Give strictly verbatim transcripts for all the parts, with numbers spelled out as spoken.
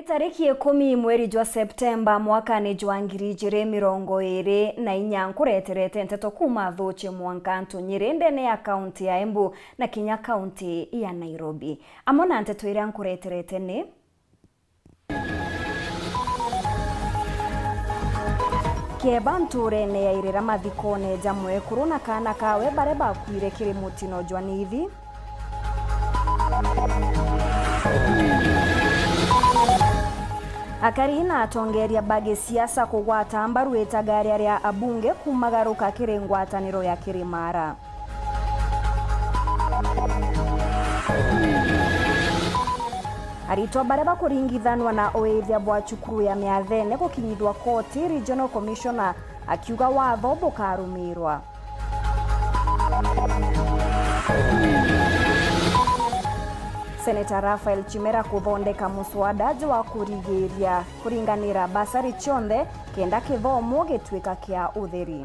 Tariki ikumi mweri jwa Septemba mwakani jwa ngiri ijiri mirongo iri na inya, nkureterete nteto kuuma Thuchi mwanka Ntunyiri ndene ya kaunti ya Embu na kinya kaunti ya Nairobi. Amwe na nteto iria nkureterete ni: Kieba ntuurene ya Irira mathikone ja mwekuru na kaana kawe baria bakuire kiri mutino jwa Nithi. Akari na atongeria ba gisiasa kugwata mbaru itagaria ria abunge kumagaruka kiri ngwataniro ya Kirimara. Aritwa baria bakuringithanwa na uithia bwa cukuru ya Miathene gukinyithwa koti, Regional Commissioner akiuga watho bukarumirwa. Senator Raphael Chimera kuthondeka muswada jwa kurigiria kuringanira basari cionthe kenda kithomo gituika kia utheri.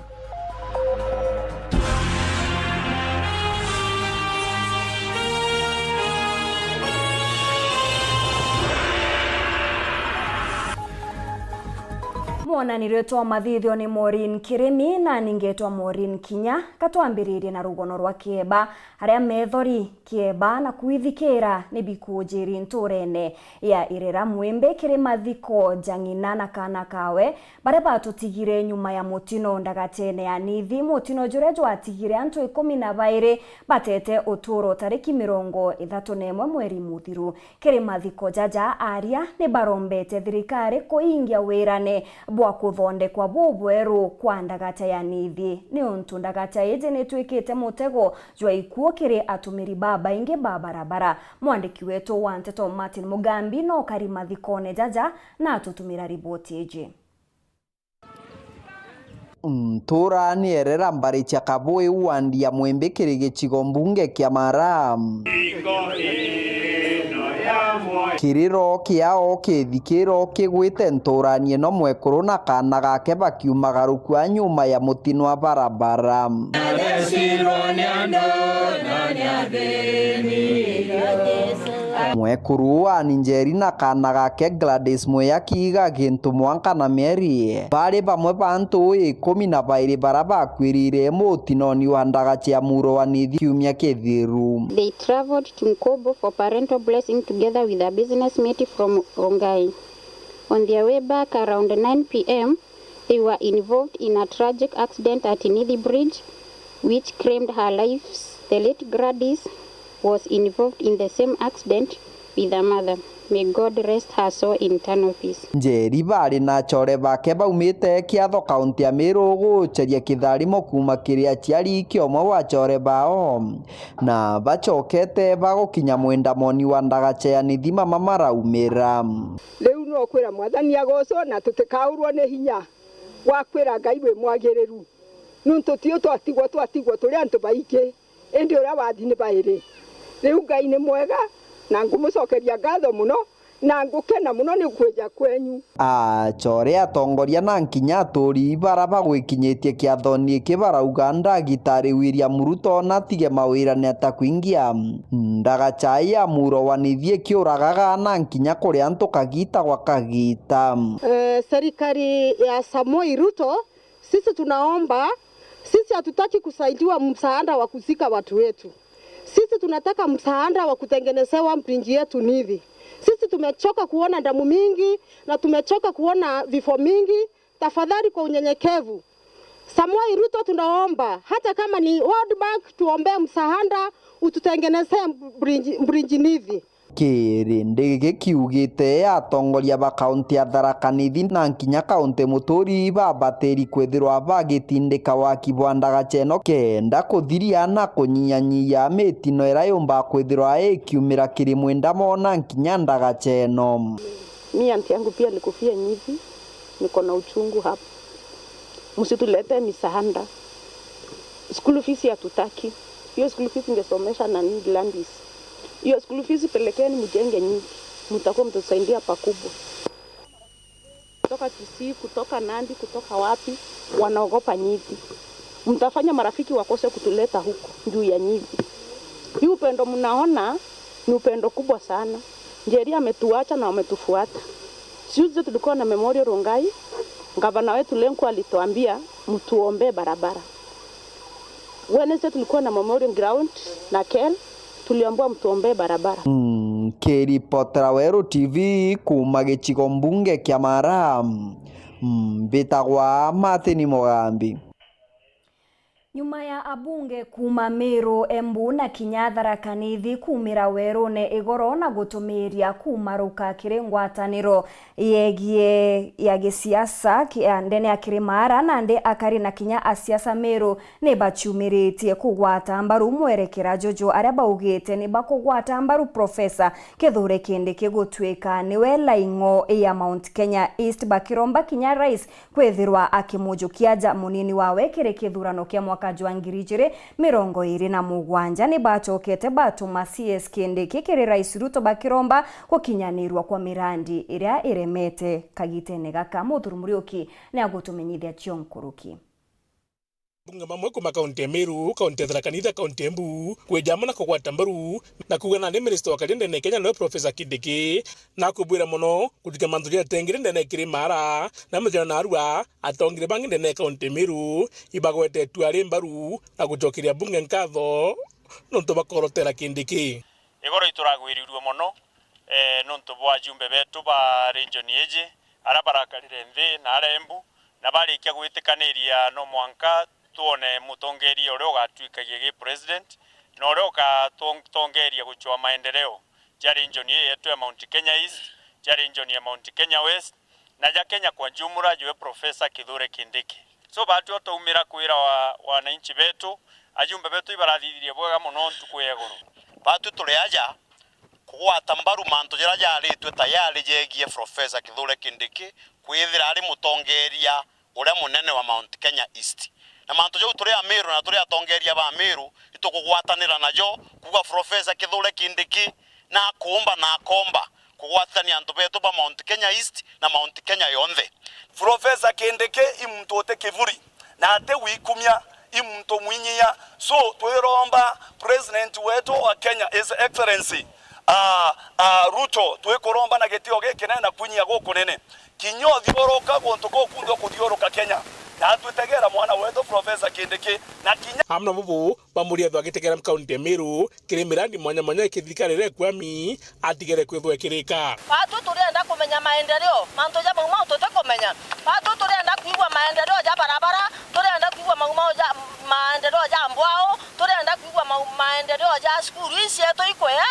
Mwonanirio twa mathithio ni Maureen Kirimi, nani ngetwa Maureen Kinya. Katwambiririe na rugono rwa Kieba, aria methori, Kieba na kwithikira ni bikujiri nturene ya Irira Mwimbi kiri mathiko ja ng'ina na kaana kawe, baria batutigire nyuma ya mutino ndagachene ya Nithi, mutino juria jwatigire antu ikumi na bairi batete uturo tariki mirongo ithatu na imwe mweri muthiru. Kiri mathiko jaja, aria ni barombete thirikari kuingia wirane bwa kuthondekwa bubweru kwa ndagacha ya Nithi, niuntu ndagacha iji nitwikite mutego jwa ikuo kiri atumiri babaingi ba barabara. Mwandiki wetu wa nteto Martin Mugambi no kari mathikone jaja na atutumira riboti iji. Ntura ni Erera mbari cia Kabui wandi ya Mwimbi kiri gicigo mbunge kia Mara. Kiriro kiao kithikiro kigwite nturani ino mwekuru na kaana gake bakiumagaruka nyuma ya mutino wa barabara. Mwekuru uu ani Njeri na kaana gake Gladys Mwiya kiiga gintu mwanka na mieri, bari bamwe ba antu ikumi na bairi bara bakwirire mutinoni wa ndagacha ya muro wa Nithi kiumia kithiru. They travelled to Nkobo for parental blessing together with a business mate from Rongai. On their way back around nine p m, they were involved in a tragic accident at Nithi Bridge, which claimed her lives. The late Gladys was involved in the same accident with her mother. May God rest her soul in eternal peace. Njeri bari na achore bake baumite Kiatho, kaunti ya Meru, gucaria kitharimo kuuma kiri aciari kiomwe wa achore bao, na bacokete bagukinya mwindamoni wa ndagacha ya Nithi mama maraumira. Riu no kwira Mwathani agocwo, na tutikaurwo ni hinya gwa kwira Ngai wi mwagiriru, niuntu tiu twatigwo, twatigwo turi antu baingi, indi uria wathi ni bairi. Riu Ngai ni mwega, na ngumucokeria ngatho muno, na ngukena muno ni kwija kwenyu. Achore atongoria na nkinya aturi bara bagwikinyitie kiathoni iki barauga ndagitari William Ruto natige mawirane atakwingia ndagacha ya muro wa Nithi ikiuragaga na nkinya kuri antu kagita gwa kagita. Eh, serikali ya Samoei Ruto, sisi tunaomba, sisi hatutaki kusaidiwa msaada wa kuzika watu wetu. Sisi tunataka msaada wa kutengenezewa bridge yetu Nithi. Sisi tumechoka kuona damu mingi na tumechoka kuona vifo mingi. Tafadhali, kwa unyenyekevu, Samoei Ruto, tunaomba, hata kama ni World Bank, tuombee msaada, ututengenezee bridge, bridge Nithi. Kirindi giki kiugite atongoria ba kaunti ya Tharaka Nithi na nkinya kaunti muturi babatiri kwithirwa bagitindika waki bwa ndagacha ino kenda kuthiria na kunyianyia mitino iria yumba kwithirwa ikiumira kiri mwindamo na nkinya ndagacha ino. Mi anti yangu pia alikufia Nithi, niko na uchungu hapa. Msituletee misaada. School fees hatutaki. Hiyo school fees ingesomesha nani, Gladys? Hiyo school fees pelekeni mjenge Nithi. Mtakuwa mtusaidia pakubwa. Kutoka Kisii, kutoka Nandi, kutoka wapi, wanaogopa Nithi. Mtafanya marafiki wakose kutuleta huko juu ya Nithi. Hii upendo mnaona ni upendo kubwa sana. Njeri ametuacha na wametufuata. Tuesday tulikuwa na memorial Rongai, gavana wetu Lenku alituambia mtuombee barabara. Wednesday tulikuwa na memorial ground na Kel, tuliambiwa mtuombee barabara. Mm, kiripotera Weru T V kuuma gicigo mbunge kia Mara, mm, mbitagwa Martin Mugambi. Nyuma ya abunge kuuma Meru, Embu na kinya Tharaka Nithi kuumira werune igoro na gutumiiria kuumaruka kiri ngwataniro yegie ya gisiasa ki-, ya ndene ya Kirimara, nandi akari na kinya asiasa Meru ni baciumiritie kugwata mbaru mwerekera juju, aria baugite ni bakugwata mbaru Professor Kithure Kindiki gutuika niwe laing'o ya Mount Kenya East, bakiromba kinya rais kwithirwa akimujukia aja munini wawe kiri kithurano kia mwaka jwa ngiri ijiri mirongo iri na mugwanja. Ni bacokete batuma C S Kindiki kiri Rais Ruto bakiromba gukinyanirwa kwa mirandi iria iremete kagitene gaka. Muthuri Muriuki ni agutumenyithia cio nkuruki. Bunge bamwe kuma kaunti ya Meru, kaunti ya Tharaka Nithi, kaunti ya Embu, kwija amwe na kugwata mbaru na kuuga nandi minista wa karia ndene ya Kenya niwe Professor Kindiki, na akubwira mono gutukia mantu jaria atengire ndene ya Kirimara, na mithira na arua atongire bangi ndene ya kaunti ya Meru, ibagwetetue ari mbaru na gucokeria bunge nkatho nontu bakorotera Kindiki. Igoro ituragwirirue mono, eh, nontu bwa ajumbe betu ba region iji, aria barakarire nthi na aria Embu, na barikia gwitikaniria no mwanka twone mutongeria uria ugatwikagia gi president, na uria ugatongeria gucwaa maendeleo ja region ii yetu ya Mount Kenya East, ja region ya Mount Kenya West, na ja Kenya kwa jumla, jwe Professor Kithure Kindiki. So, batwi o twaumira kwira wa, wananchi betu, ajumbe betu ibarathithirie bwega mono ntuku ya igoro. Batwi turi aja kugwata mbaru mantu jaria jaritwe tayari jegie Professor Kithure Kindiki kwithira ari mutongeria uria munene wa Mount Kenya East. Na mantu jau turi Amiru na turi atongeria ba Amiru, itukugwatanira najo kuuga Professor Kithure Kindiki na akuumba na akomba kugwatithania antu betu ba Mount Kenya East na Mount Kenya yonthe. Professor Kindiki i muntu uti kiburi na ati wikumia, i muntu mwinyia. So, twiromba President wetu wa Kenya, His Excellency, ah, ah, Ruto, twikuromba na gitio gikinene na kwinyia gukunene. Kinya uthiuruka guntu gukunthe ukuthiuruka Kenya, na atwitegera mwana wetu Professor Kindiki, na kinya amwe na bubu bamuria ethwa agitegera kaunti ya Meru kiri mirandi mwanya mwanya ya kithirikari iria ikwami atigere kwithwa ikirika. Batu turienda kumenya maendeleo, mantu ja mau mau tutikumenya. Batu turienda kwigua maendeleo ja barabara, turienda kwigua mau mau ja maendeleo ja mbwao, turienda kwigua mau, maendeleo ja cukuru ii cietu ikwea,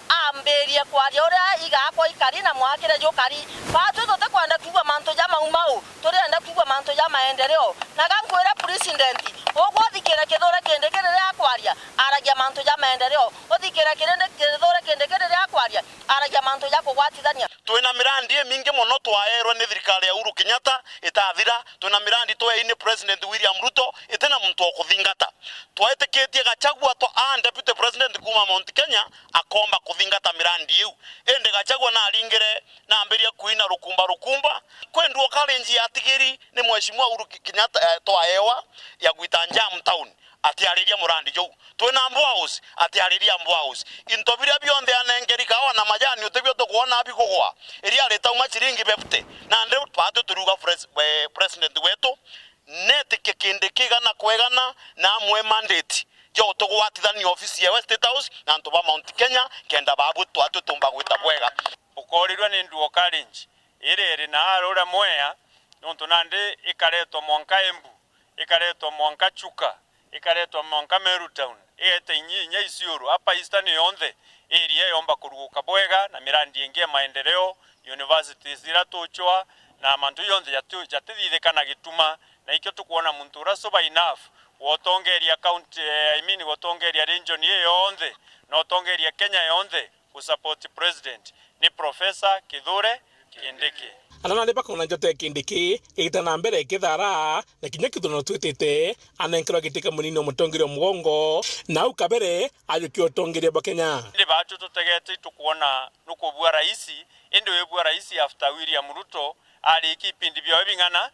ambirie kwaria uria igakwa ikari na mwakire jukari. Batu tutikwenda kwigua mantu ja mau mau, turienda kwigua mantu ja maendeleo. Na ga nkwire president, ugwe uthikire Kithure Kindiki riria akwaria, aragia mantu ja maendeleo. Uthikire Kindiki, Kithure Kindiki riria akwaria, aragia mantu ja kugwatithania. Twina mirandi imingi mono twaerwe ni thirikari ya Uhuru Kenyatta itathira. Twina mirandi tweei ni President William Ruto, itina muntu wa kuthingata. Twetikitie Gachagua twa, a Deputy President kuuma Mount Kenya akomba kuthingata mirandi iu. Indi Gachagua naringire nambiria kuina rukumba rukumba. Kwi nduo karinji yatigiri ni Mheshimiwa Uhuru Ki-, Kenyatta, eh, twaewa ya gwita Jam Town, atiariria murandi juu. Twina Mboa House, atiariria Mboa House. Into biria bionthe anengeri kawa na majani utibio tukwona bigugwa. Iria ritauma ciringi fifty. Nandi batu turiuga pres-, eh, president wetu, netikie kindi kigana kwegana na amwe mandate ja utugwatithania ofisi ya State House na antu ba Mount Kenya, kenda babu twatwi tumba gwita bwega. Ukorirwa ni nduo karinji iri iri na aruria mwea, nontu nandi ikaretwa mwanka Embu, ikaretwa mwanka Chuka, ikaretwa mwanka Meru Town, igeta inya, inya Isiolo, apa Eastern yonthe, area yomba kuruguka bwega na mirandi ingi ya maendeleo, universities ira tucwa, na mantu jonthe jatu-, jatithithika na gituma, na ikio tukwona muntu ura sober enough gwotongeria county, eh, I mean, gwotongeria region ii yonthe, na utongeria Kenya yonthe, ku support president ni Professor Kithure Kindiki. Ana nandi bakona njata ya Kindiki igita na mbere ikithara, na kinya kithurano twitite, anenkerwa giti kia munini wa mutongeria wa mugongo, na au kabere ajukia utongeria bwa Kenya. Indi batu tutegete itukwona nukubua raisi, indi wibua raisi after William Ruto arikia ipindi biawe bing'ana?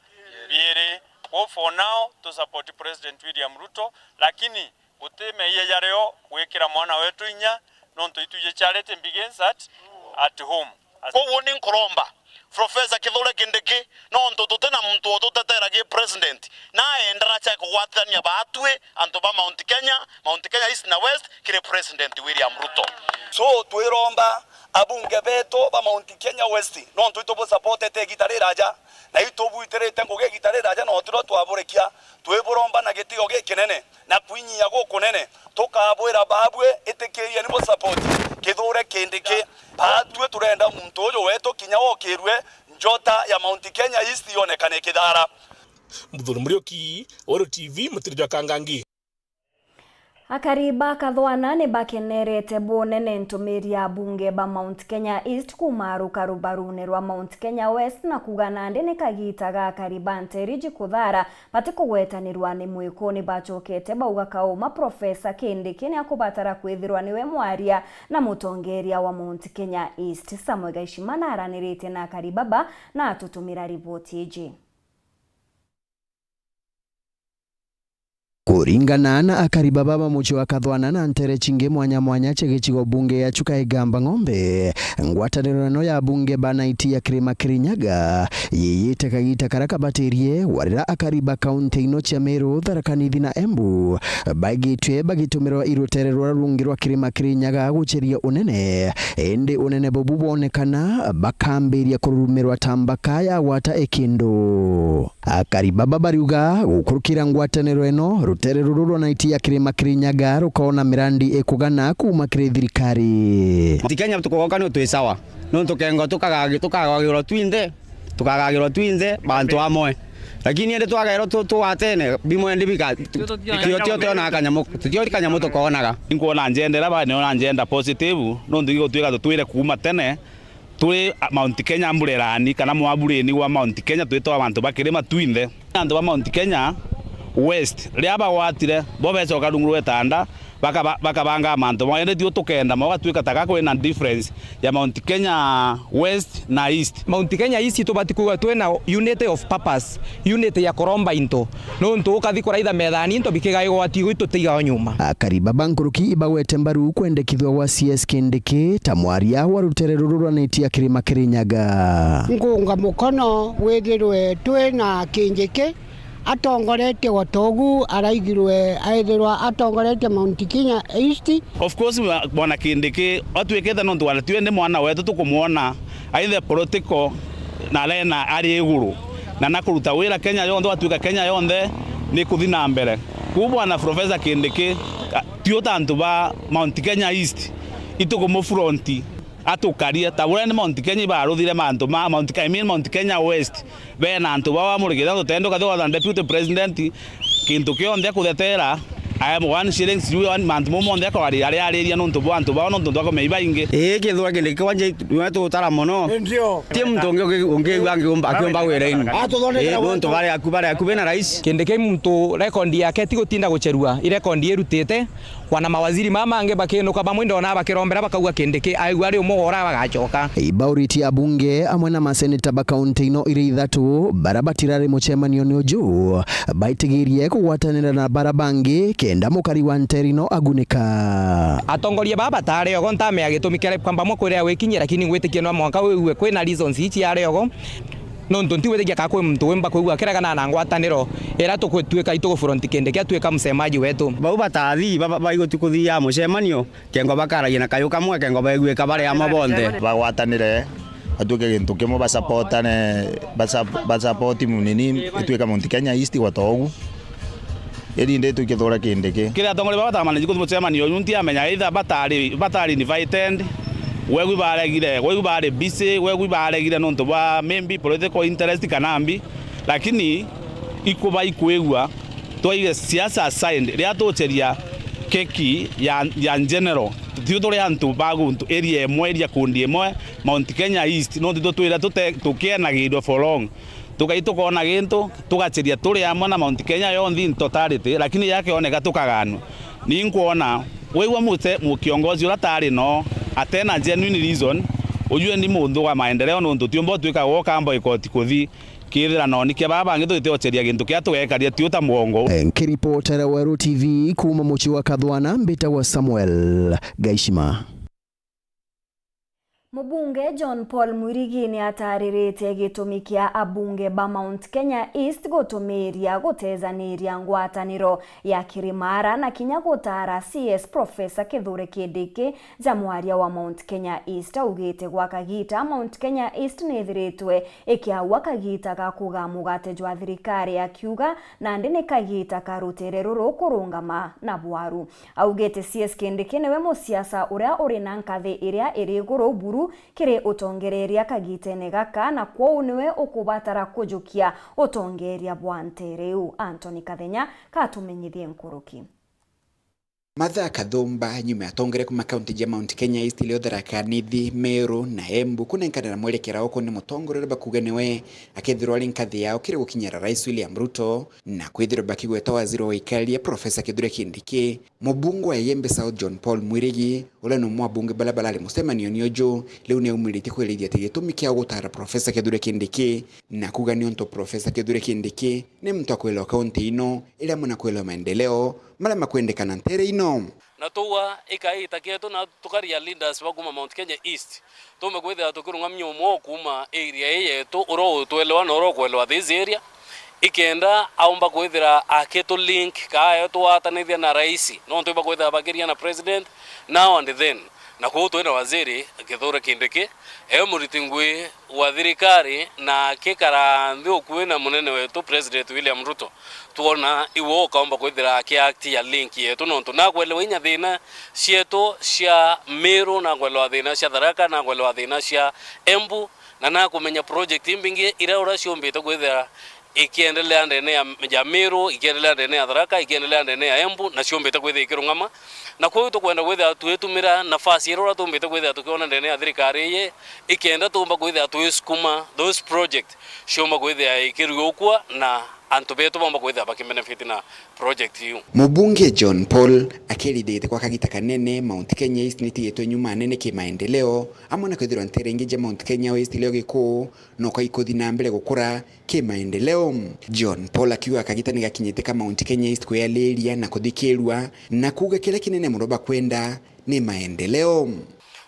Biiri. Kwou for now, tu support President William Ruto, lakini guti meeyia jario gwikira mwana wetu inya, nontu itwiji charity begins at, at home. As- Koguo ni nkuromba Professor Kithure Kindiki, nontu tuti na muntu ututetera ki president, na aendera cha kugwatithania baatwi antu ba Mount Kenya, Mount Kenya East na West, kiri President William Ruto. So, twiromba abunge betu ba Mount Kenya West, nontu itubusapotete igita riraja, na itubwitirite ngugi igita riraja, na utiro twaburikia, twiburomba na gitio gikinene na kwinyia gukunene, tukabwira babwe, itikirieni bu support Kithure Kindiki. Batwi turenda muntu uju wetu kinya okirue njota ya Mount Kenya East yonekane Kithara. Muthuri Muriuki, Weru T V, Mutiri jwa Kangangi. Akari ba Kathwana ni bakenerete bunene ntumiri ya abunge ba Mount Kenya East kuuma rukaru barune rwa Mount Kenya West, na kuuga nandi ni kagiita ga akari ba Nteriji Kuthara batikugwetanirwa ni mwiko. Ni bacokete bauga kauma Professor Kindiki ni akubatara kwithirwa niwe mwaria na mutongeria wa Mount Kenya East. Samuel Gaishima naraniritie na akari baba na atutumira riboti iji. Kuringana na akari baba ba mucii wa Kathwana na ntere cingi mwanya mwanya cia gicigo bunge ya Chuka Igamba Ng'ombe, ngwataniro ino ya bunge ba Naiti ya Kirima Kirinyaga yiyite kagita karia kabatirie warira akari ba kaunti ino cia Meru, Tharaka Nithi na Embu baigitwe bagitumirwa irutere ruria rungi rwa Kirima Kirinyaga guceria unene, indi unene bubu bwonekana bakambiria kururumirwa ta mbaka ya gwata ikindu. Akari baba bariuga gukurukira ngwataniro ino, rutere ruru rwa Naiti ya Kirima Kirinyaga rukoona mirandi ikugana kuuma kiri thirikari. Ti Kenya tukogoka ni twi sawa. Nontu kengo tukagagi-, tukagagirwa twinthe, tukagagirwa twinthe bantu amwe. Lakini indi twagairwa tu-, tugwatene, bimwe ndi bika-, tu-, tio, tio tuonaga kanyamu, tio kanyamu tukoonaga. Inkwona njendera ba, niona njenda positive, nontu igutwika tutwire kuuma tene, turi Mount Kenya mburerani kana mwabureni wa Mount Kenya, twitwa abantu ba kirima twinthe. Antu ba Mount Kenya West, riria bagwatire, bo becoka rungu rwa itanda, bakaba-, bakabanga mantu mao. Indi tio tukenda mao gatwika ta ga kwina difference ya Mount Kenya West na East. Mount Kenya East tubati kwigua twina unity of purpose, unity ya kuromba into. Nontu ukathi kuraitha methani into bikigaigwa atigo itutiga o nyuma. Akari baba nkuruki ibagwete mbaru kwendekithua gwa C S Kindiki ta mwaria wa rutere ruru rwa Naiti ya Kirima Kirinyaga. Nkunga mukono withirwe twina Kindiki atongoretie Watogu, araigirwe aithirwa atongoretie Mount Kenya East. Of course, bwa-, bwana Kindiki, atwikite nontu wa twi ni mwana wetu, tukumwona aithe political na arena ari iguru, na nakuruta wira Kenya yonthe, watwika Kenya yonthe ni kuthi na mbere. Kuu bwana Professor Kindiki, a, tio ta antu ba Mount Kenya East, itukumufuronti atukarie ta buria ni Mount Kenya ibaruthire mantu ma Mount, I mean Mount Kenya West. Bena antu bao amurikite, antu tende ukathi watha deputy president, kintu kionthe akuthetera, I am one shilling, sijui one, mantu mau monthe akari-, ariariria nontu bwa antu bao, nontu antu akomea ibaingi. Ii, kithura kindi kiu anje niwe tutara mono. Ndio. Ti muntu ungi ungi ungiigua angiumba, akiumba wira-ini. Atuthondekera. Ii, nontu bari aku, bari aku bena rais. Kindi kiu muntu rekondi yake ti gutinda gucherua, i rekondi irutite, Wana mawaziri mama mangi bakinuka bamwe ndona bakirombera bakauga Kindiki aigua ari umwe wora bagacoka. Ibauritie abunge amwe na maseneta ba kaunti ino iri ithatu bara batirari mucemanioni uju baitigirie kugwatanira na bara bangi kenda mukari wa nteri ino agunika. Atongoria baba batari ogo ntamea gitumi kiria kwamba mwe kwira wikinyie, lakini ngwitikia no mwanka wigue kwina reasons ici ari ogo. Nontu ntigwitikia ka kwi muntu wimba kwigua akiregana na ngwataniro iria tugutwika itugufront Kindiki atwika msemaji wetu. Bau batathi, ba-, ba-, baiguti kuthia mucemanio, kengo bakaragia na kayu kamwe, kengo baiguika bari amwe bonthe. Bagwatanire, batuike gintu kimwe, basapotane, basa-, basapoti Munini, ituika Mount Kenya East gwata ugu. Iri ndi tukithura Kindiki. Kiria atongoria baba batamaniji kuthi mucemanio uyu, ntiamenya either batari, batari invited, gwegwi baregire, gwegwi bari busy, gwegwi baregire nontu bwa maybe political interest kana mbi, lakini ikuba ikwigua, twaige siasa aside, riria tuceria keki ya, ya general, tio turi antu ba guntu area imwe, area kundi imwe, Mount Kenya East, nontu titutwire tute-, tukienagirwe for long. Tukai tukona gintu, tugaceria turi amwe na Mount Kenya yonthe in totality, lakini yakioneka tukaganua. Ni nkwona, wigua muse-, mu-, kiongozi uria tari no, atena genuine reason, ujue ni muntu wa maendeleo, nontu tiumba utwika woka boycott kuthi, kithira noni kia baba bangi tutioceria gintu kia tugekaria tiu ta mwongo. Nkiripotera Weru T V kuuma mucii wa Kathwana, mbitagwa Samuel Gaishima. Mubunge John Paul Mwirigi ni ataririte gitumi kia abunge ba Mount Kenya East gutumiria gutejaniria ngwataniro ya Kirimara na kinya gutara C S Professor Kithure Kindiki ja mwaria wa Mount Kenya East. Augite gwa kagita Mount Kenya East ni ithiritwe ikiaua kagita ga kugaa mugate jwa thirikari, akiuga nandi ni kagita ka rutere ruru kurungama na bwaru. Augite C S Kindiki niwe musiasa uria uri na nkathi iria iri iguru buru kiri utongereria kagitene gaka, na kwou niwe ukubatara kujukia utongeria bwa ntere iu. Anthony Kathenya katumenyithie nkuruki. Martha Kathumba, nyuma ya atongeria kuma kaunti ja Mount Kenya East, irio Tharaka Nithi, Meru na Embu kunenkanira mwerekera uku ni mutongoria uria bakuuga niwe akethirwa ari nkathi yao kiri gukinyira Rais William Ruto, na kwithirwa bakigweta waziri wa wikaria Professor Kithure Kindiki. Mubunge wa Igembe South John Paul Mwirigi, uria ni umwe wa abunge baria barari mucemanione uju, riu ni aumiritie kwerithia ati gitumi kia gutara Professor Kithure Kindiki, na kuuga ni untu Professor Kithure Kindiki ni muntu wa kwelewa kaunti ino, iri amwe na kwelewa maendeleo maria makwendekana ntere ino. Na twaua ikaita kietu na tukaria leaders ba kuuma Mount Kenya East, tuumbe kwithira tukirungamia umwe o kuuma area ii yetu, uria utwelewa na uria ukwelewa this area, ikenda aumba kwithira akitu link kaa etwatanithia na rais, nontu ibakwithira bakiria na president now and then. Na kwou twina waziri Kithure Kindiki, e muriti ngui wa thirikari, na akikara nthi ukui na munene wetu President William Ruto, twona iwe ukaumba kwithira akiactia link yetu, nontu nakwelewa inya thina cietu cia Meru, nakwelewa thina cia Tharaka, nakwelewa thina cia Embu, na nakumenya project imbingi iria uria ciumbite kwithira ikiendelea ndene ya, ya Meru, ikiendelea ndene ya Tharaka, ikiendelea ndene ya Embu, na ciumbite kwithira ikirungama. Na kwou tukwenda kwithira twitumira nafasi iria uria tuumbite kwithira tukiona ndene ya thirikari iyi, ikenda tuumba kwithira twisukuma those project ciumba kwithira ikiriukua na antu betu baumba kwithira bakibenefit na project iu. Mubunge John Paul akirithitie kwa kagita kanene Mount Kenya East nitigitwe nyuma nene kimaendeleo, amwe na kwithirwa ntere ingi ja Mount Kenya West irio gikuu, no kaikuthi na mbere gukura kimaendeleo. John Paul akiuga kagita ni gakinyite ka Mount Kenya East kwiyaliria na kuthikirua, na kuuga kiria kinene muno bakwenda ni maendeleo.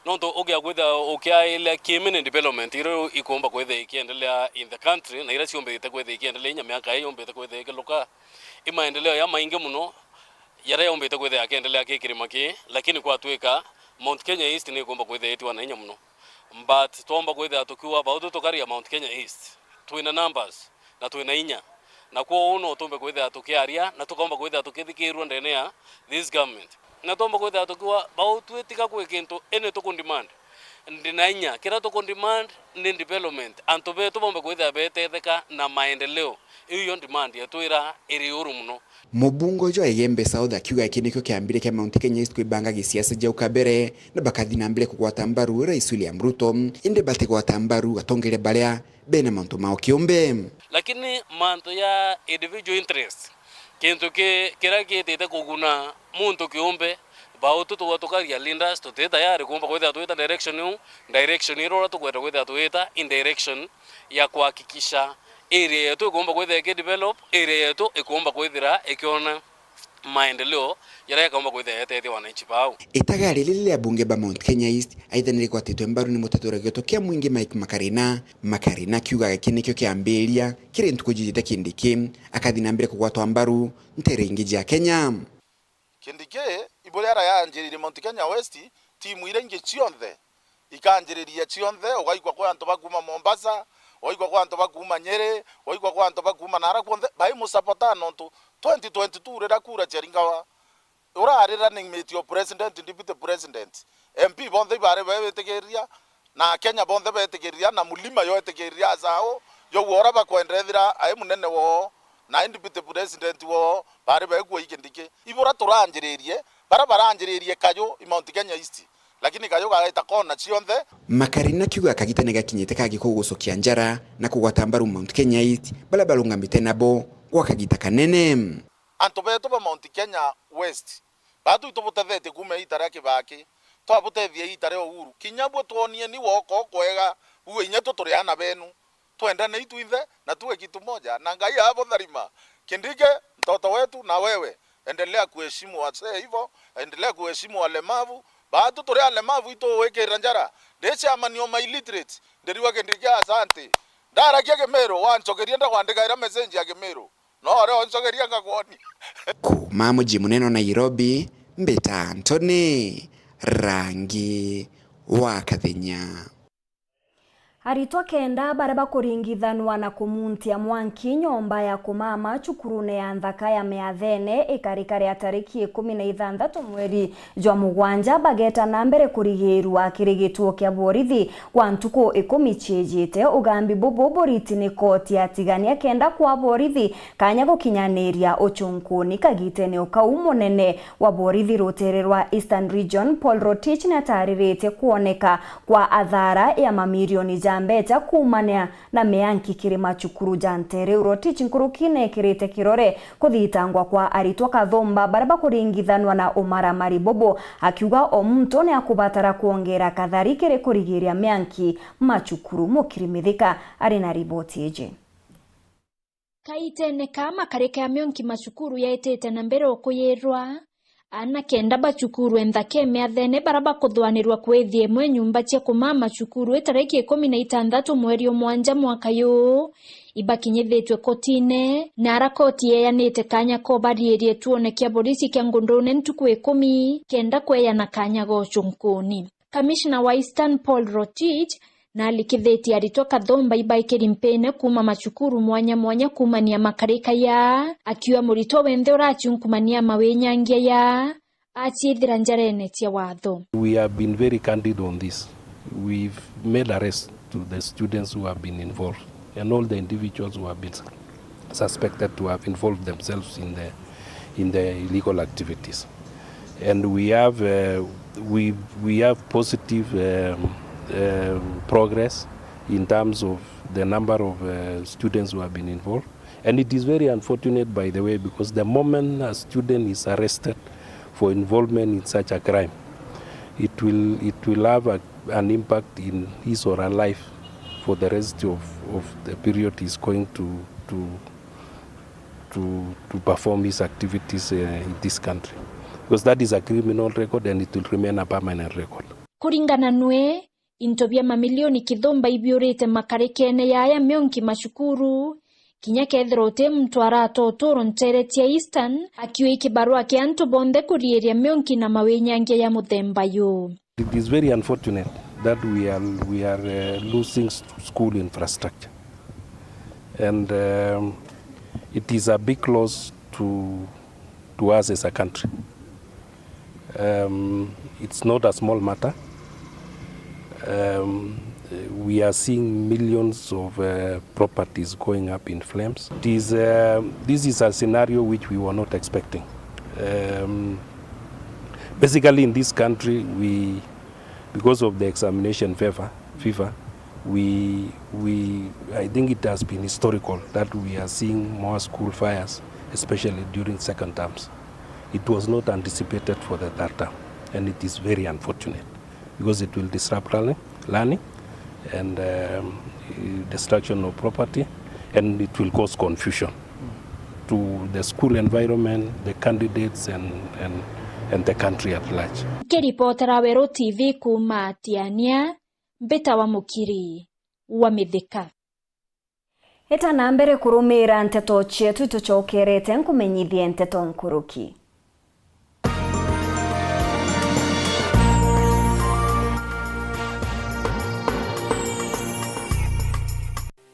Nontu ugia kwithira ukiailia ki mini development iria ikumba kwithira ikiendelea in the country, na iria ciumbite kwithira ikiendelea inya miaka ii yumbite kwithira ikiluka, i maendeleo ya maingi muno jaria yaumbite kwithira yakiendelea ki kirima kii, lakini kwatwika Mount Kenya East ni ikumba kwithira itiwa na inya muno. But twaumba kwithira tukiuga bau tu tukaria Mount Kenya East, twina numbers na twina inya, na kwou no tumbe kwithira tukiaria na tukaumba kwithira tukithikirua ndene ya this government. Na twaumba kwithira tukiuga bau twitiga kwi kintu ini tukundemand. Ndina inya, kiria tukundemand ni development, antu betu baumbe kwithira betetheka na maendeleo. Iu yo demand yetu ira iri iguru muno. Mubunge uju wa Igembe South akiuga giki nikio kiambire kia Mount Kenya East kwibanga gisiasa jau kabere, na bakathi na mbere kugwata mbaru Rais William Ruto, indi batigwata mbaru atongeria baria bena mantu mao kiumbe. Lakini mantu ya individual interest, kintu ki-, kiria gitite kuguna muntu kiumbe, bau tu tugwa tukaria leaders, tuti tayari kuumba kwithira twita direction iu, direction iria uria tukwenda kwithira twita in direction ya kuhakikisha area yetu ikuumba kwithira ikidevelop, area yetu ikuumba kwithira ikiona maendeleo jaria jakaumba kwithira jetethia wananchi bau. Itaga riri riria abunge ba Mount Kenya East aitha ni rigwatitwe mbaru ni muteti uria gioto kia mwingi Mike Makarina. Makarina akiuga giki nikio kiambiria kiri ntuku jijite Kindiki akathi na mbere kugwatwa mbaru ntere ingi jia Kenya. Kindiki, ibu riria yanjiririe Mount Kenya West, timu iria ingi cionthe ikanjiriria cionthe, ugaikwa kwi antu ba kuuma Mombasa, ugaikwa kwi antu ba kuuma Nyeri, ugaikwa kwi antu ba kuuma naara kwonthe, baimusapota nontu twenty twenty-two riria kura ciaringawa, urari running mate o president, deputy president, M P bonthe ibari bebitikiriria, na Akenya bonthe betikiriria, na Mulima yo etikiriria asao, yo uria bakwenda ethira ai munene woo, na deputy president woo, bari bekua i Kindiki. Ibu uria turanjiririe, baria baranjiririe kaju i Mount Kenya East, lakini kaju gageta kona cionthe. Makarina kiuga kagita ni gakinyite ka gikugucukia njara na kugwata mbaru Mount Kenya East, baria barungamite nabo gwa kagita kanene. Antu betu ba Mount Kenya West, batu itubutethetie kuuma iita ria Kibaki, twabutethia iita ria Uhuru. Kinya bwe twonieni woko kwega, bue inya tu turi aana benu. Twendane itwinthe na tuwe kitu moja. Na Ngai abutharima. Kindiki, mtoto wetu na wewe, endelea kuheshimu wazee hivyo, endelea kuheshimu walemavu, Baatu turi alemavu itugwikira njara. Ndi chairman o ma illiterates, ndirigua kintu kia asante. Ndaragia Kimiru, wancokeria ndakwandikaira message ya Kimiru. No uria uncokeria ngakwonia. Kuuma muji munene wa Nairobi, mbita Anthony Rangi wa Kathenya. Aritwa kenda baria bakuringithanwa na kumuntia mwanki nyomba ya kumama cukurune ya nthaka ya Miathene ikarikare ya tariki ikumi na ithanthatu mweri jwa mugwanja bageta na mbere kurigirua kiri gituo kia borithi kwa ntuku ikumi ciijite. Ugambi bubu buriti ni koti ya Tigania kenda kwa borithi kanya gukinyaniria ucunkuni. Kagitene o kau, munene wa borithi rutere rwa Eastern Region, Paul Rotich, niatariritie kwoneka kwa athara ya mamirioni ja mbeca kuumania na mianki kiri macukuru ja ntere. Rotich nkuruki neekirite kirore kuthitangwa kwa aritwa kathumba baria bakuringithanwa na umaramari bubu, akiuga o muntu niakubatara kwongera kathari kiri kurigiria mianki macukuru. Mukiri Mithika ari na riboti iji. Kaitene ka makarika ya mionki macukuru yaitite na mbere o kuyirwa, aana kenda ba cukuru e nthaka e Miathene baria bakuthwanirwa kwithia imwe nyumba cia kumama cukuru i tariki ikumi na itantatu mweri o mwanja mwaka yuu, ibakinyithitue kotine, na ara koti yeeyanite kanya ko bariirie tuone kia borisi kia Ngundune ntuku ikumi kenda kweeyana kanya ga ucunkuni. Kamishna wa Eastern Paul Rotich naalikithitie aritwa kathumba ibaikiri mpine kuuma macukuru mwanya mwanya kuumania makarika ya, akiuga muritwa wenthe uraciunkumania mawinyangia ya, aciithira njarene cia watho. We have been very candid on this. We've made arrests to the students who have been involved and all the individuals who have been suspected to have involved themselves in the, in the illegal activities. And we have, uh, we, we have positive, um, um, progress in terms of the number of, uh, students who have been involved. And it is very unfortunate, by the way, because the moment a student is arrested for involvement in such a crime, it will, it will have a, an impact in his or her life for the rest of, of the period he's going to, to, to, to perform his activities, uh, in this country. Because that is a criminal record and it will remain a permanent record. Kuringana nwe, into bia mamilioni kithumba ibiurite makarikene yaya mionki macukuru, kinya kethira uti muntu arata uturo ntere cia Eastern, akiuga i kibarua kia antu bonthe kuriiria mionki na mawinyangia ya muthemba yu. It is very unfortunate that we are, we are, uh, losing s-, school infrastructure. And, um, it is a big loss to, to us as a country. Um, it's not a small matter. Um, we are seeing millions of, uh, properties going up in flames. It is, uh, this is a scenario which we were not expecting. Um, basically, in this country, we, because of the examination fever, fever, we, we, I think it has been historical that we are seeing more school fires, especially during second terms. It was not anticipated for the third term, and it is very unfortunate because it will disrupt learning, learning and, um, destruction of property, and it will cause confusion to the school environment, the candidates, and, and, and the country at large. Nkiripotera Weru T V kuuma Tiania, mbitawa Mukiri wa Mithika. Eta na mbere kurumiira nteto cietu, tucokerete nkumenyithie nteto nkuruki.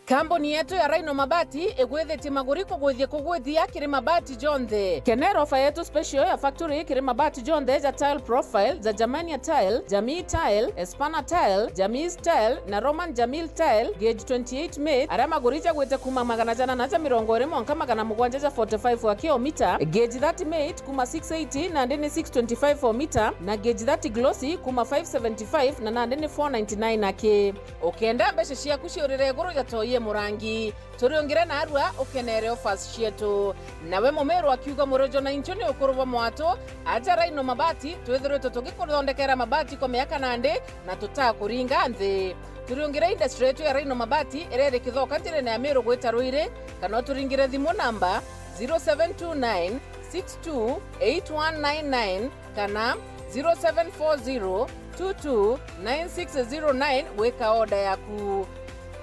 Kambuni yetu ya Rhino Mabati igwithitie maguri kugwithia kugwithia kiri mabati jonthe. Kenera ofa yetu special ya factory kiri mabati jonthe ja tile profile, ja Germania tile, Jamii tile, Espana tile, Jamii tile na Roman Jamil tile, gauge twenty-eight mate, aria maguri jagwite kuuma magana janana ja mirongo iri mwanka magana mugwanja ja forty-five wa kilomita, gauge thirty mate kuuma six eighty nandi ni six twenty-five o mita, na gauge thirty glossy kuuma five seventy-five na nandi ni four ninety-nine aki. Ukenda mbeca ciaku ciurire iguru ja toi e murangi, turiungire narua ukenere offers cietu. Nawe mumiru akiuga, murojo na inchu ni ukuru bwa mwatu, aja Rhino Mabati, twithiritwe tugikuthondekera mabati kwa miaka nandi na tutakuringa nthi. Turiungire industry yetu ya Rhino Mabati iria iri Kithoka njirene ya Miru gwita Ruiri, kana uturingire thimu namba zero seven two nine six two eight one nine nine kana zero seven four zero two two nine six zero nine gwika order yaku.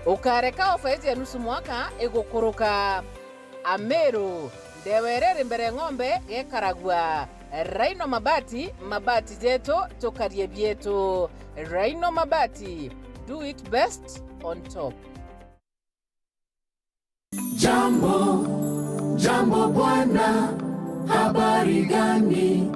Ukareka ofa iji ya nusu mwaka igukuruka. Ameru, ndewa iria iri mbere ng'ombe gekaragua. Rhino Mabati, mabati jetu, tukarie bietu. Rhino Mabati, do it best on top. Jambo, jambo bwana, habari gani?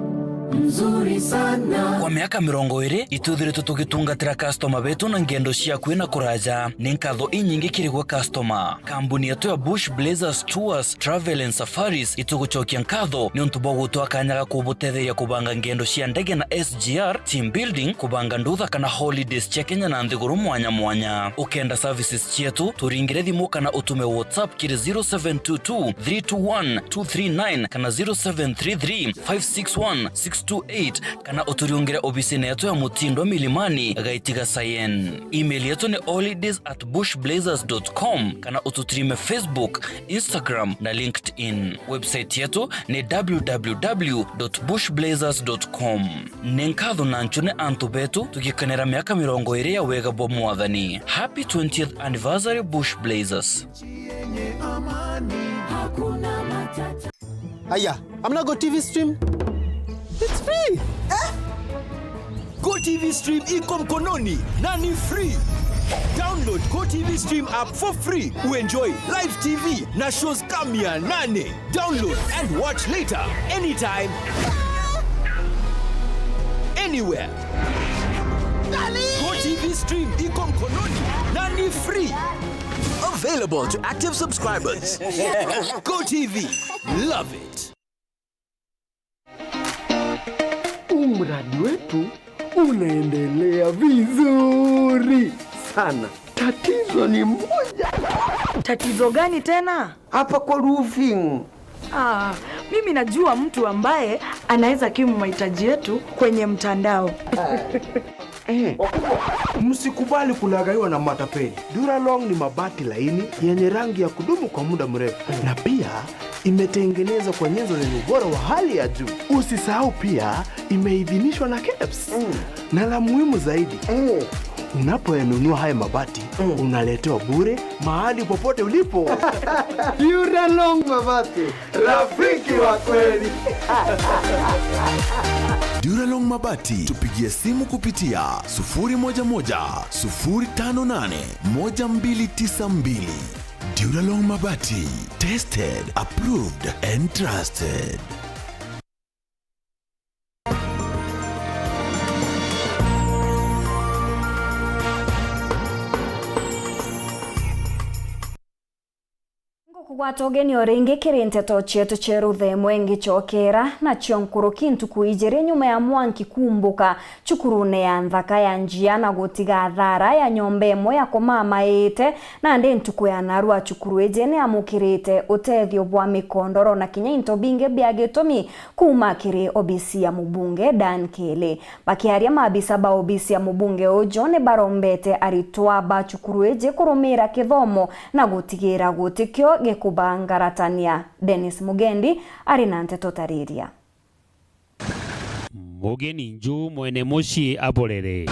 Mzuri sana. Kwa miaka mirongo iri, itwithiritwe tugitungatira customer betu na ngendo cia akui na kuraja. Ni nkatho inyingi kiri gwe customer. Kambuni yetu ya Bush Blazers Tours, Travel and Safaris itugucokia nkatho niuntu bwa gutwa kanya ga kubutetheria kubanga ngendo cia ndege na S G R, team building, kubanga ndutha kana holidays cia Kenya na nthiguru mwanya mwanya. Ukenda services cietu, turingire thimu kana utume WhatsApp kiri zero seven two two three two one two three nine kana zero seven three three five six one six two eight kana uturiungire obisine yetu ya Mutindwa Milimani, Gaitiga Sayen. Email yetu ni holidays at bush blazers dot com kana ututrime Facebook, Instagram na LinkedIn. Website yetu ni w w w dot bush blazers dot com. Ni nkatho na nchune antu betu tugikenera miaka mirongo iri ya wega bwa Mwathani. Happy twentieth anniversary, Bush Blazers. Aya, hamna Go T V stream? It's free. Eh? Go T V stream iko mkononi na ni free. Download Go T V stream app for free. Uenjoy live T V na shows kama mia nane. Download and watch later, anytime, anywhere. Go T V stream iko mkononi na ni free. Available to active subscribers. Go T V. Love it. Huu mradi wetu unaendelea vizuri sana. Tatizo ni moja. Tatizo gani tena? Hapa kwa roofing. Ah, mimi najua mtu ambaye anaweza kimu mahitaji yetu kwenye mtandao. Eh. Msikubali kulaghaiwa na matapeli. Duralong ni mabati laini yenye rangi ya kudumu kwa muda mrefu, na pia imetengenezwa kwa nyenzo zenye ubora wa hali ya juu. Usisahau pia, imeidhinishwa na kebs. Mm. Na la muhimu zaidi, mm, unapoyanunua haya mabati, mm, unaletewa bure mahali popote ulipo. Duralong Mabati, rafiki wa kweli. Duralong Mabati, tupigie simu kupitia sufuri moja moja, sufuri tano nane, moja mbili tisa mbili. Duralong Mabati, tested, approved and trusted. Ngukugwata ugeni o ringi kiri nteto cietu cia ruthemwe ngicokera, nacio nkuruki ntuku ijiri nyuma ya mwanki kumbuka cukurune ya nthaka ya Njia na gutiga athara ya nyomba imwe ya kumama iite, nandi ntuku ya narua cukuru iji ni amukirite utethio bwa mikondoro na kinya into bingi bia gitumi kuuma kiri obisi ya mubunge Dan Kelly. Bakiaria, maabisa ba obisi ya mubunge uju ni barombete aritwa ba cukuru iji kurumira kithomo na gutigira gutikio gikubangaratania. Dennis Mugendi ari na nteto tariria. Mugeni nju mwene mucii aborere.